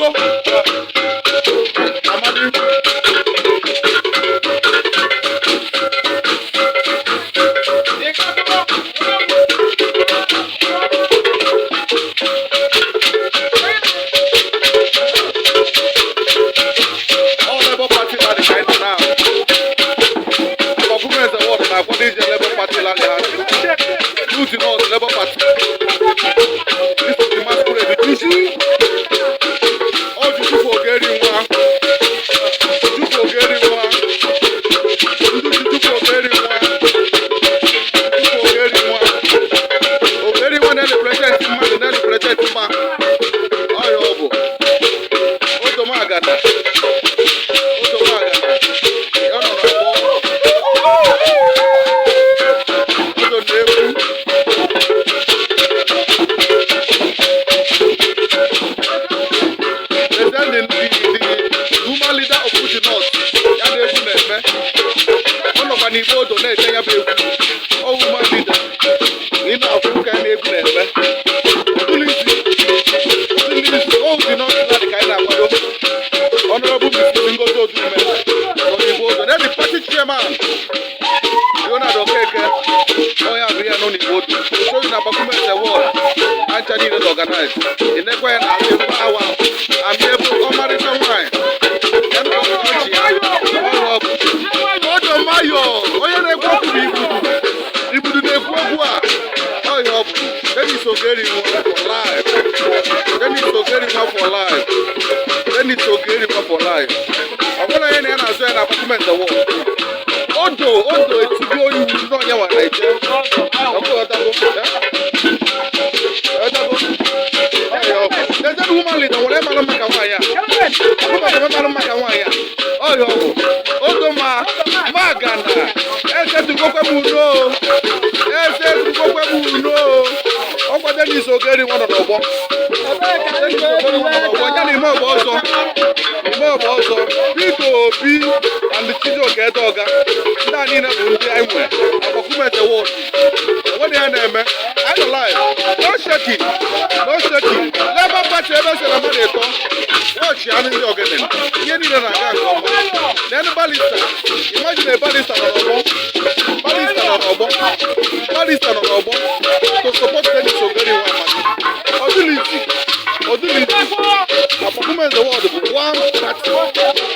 Odo Amadi. All Labour Party rally ka anyị nọ now. Agbakumeze Ward na-akwado ije Labour Party rally ha. Udi North Labour Party. This is the masquerade. Juju. Ọ Juju for Ogeri nwa. Juju for Ogeri nwa. Ndị Juju for Ogeri nwa. Juju for Ogeri nwa. Ogeri nwa na-represent mmadụ, na-represent mma. Ọ ya ọ bụ. Odomagana. Odomagana. Ya nọ n'ọgbọ. Odo na-egwu. President, the woman leader of Udi North, ya na egwu na-eme. Ọ nọkwa n'igbe odo na-ete ya bụ egwu. Ọ woman leader. Na ị na-afụ ka ya na egwu na-eme. Odulisi. Odulisi. Ọ Udi North rally ka anyị na-akwado. Honorable Mrs. Ngozi Odume nọ n'igbe odo. Na the party chairman, Leonard Okeke, ọ ya bụ ihe nọ n'igbe odo. Show you na Agbakumeze Ward, acha niile dị organize. Ị nekwa ya na ebe awa amị ebe ọmarịcha nwaanyị. Ya na ọchị ya, ọrụ ọ bụ. Odo Mayo, onye na-ekwu okwu bụ Ibudu. Ibudu na-ekwu okwu a. Ọ ya ọ bụ. Dennis Ogeri nwa for life. Dennis Ogeri nwa for life. Dennis Ogeri nwa for life. Ọ bụrụ onye na ya na-azụ ya na Agbakumeze Ward. Odo odo etigo iwu n'ọnya nwa na-eje. Ọkụ ọtago. Ọtago. Ọ ya ọ bụ. Lezienụ woman leader nwere mara mma ka nwaanyị a. Ọ bụ mara mma ka nwaanyị a. Ọ ya ọ bụ. Odo ma magana. Esetugokwe m uno. Esetugokwe m uno. Ọkwa Dennis Ogeri nwa nọ n'ọgbọ. Dennis Ogeri nwa nọ n'ọgbọ. Ya na ime ọgba ọzọ. Ime ọgba ọzọ. Peter Obi and Chijioke Edeoga. Ndị a niile bụ ndị anyị nwere. Agbakumeze Ward. Enwere ya na-eme. Anyị nọ live. No shaking. No shaking. Labour Party ebe sere mmadụ ịtọ. Watch ya ndị ogene. Ihe niile na-aga nke ọma. N'elu barrister. Imagine a barrister nọ n'ọgbọ. Barrister nọ n'ọgbọ. Barrister nọ n'ọgbọ. To support Dennis Ogeri nwa Amadi. Odulisi. Odulisi. Agbakumeze Ward bụ one party.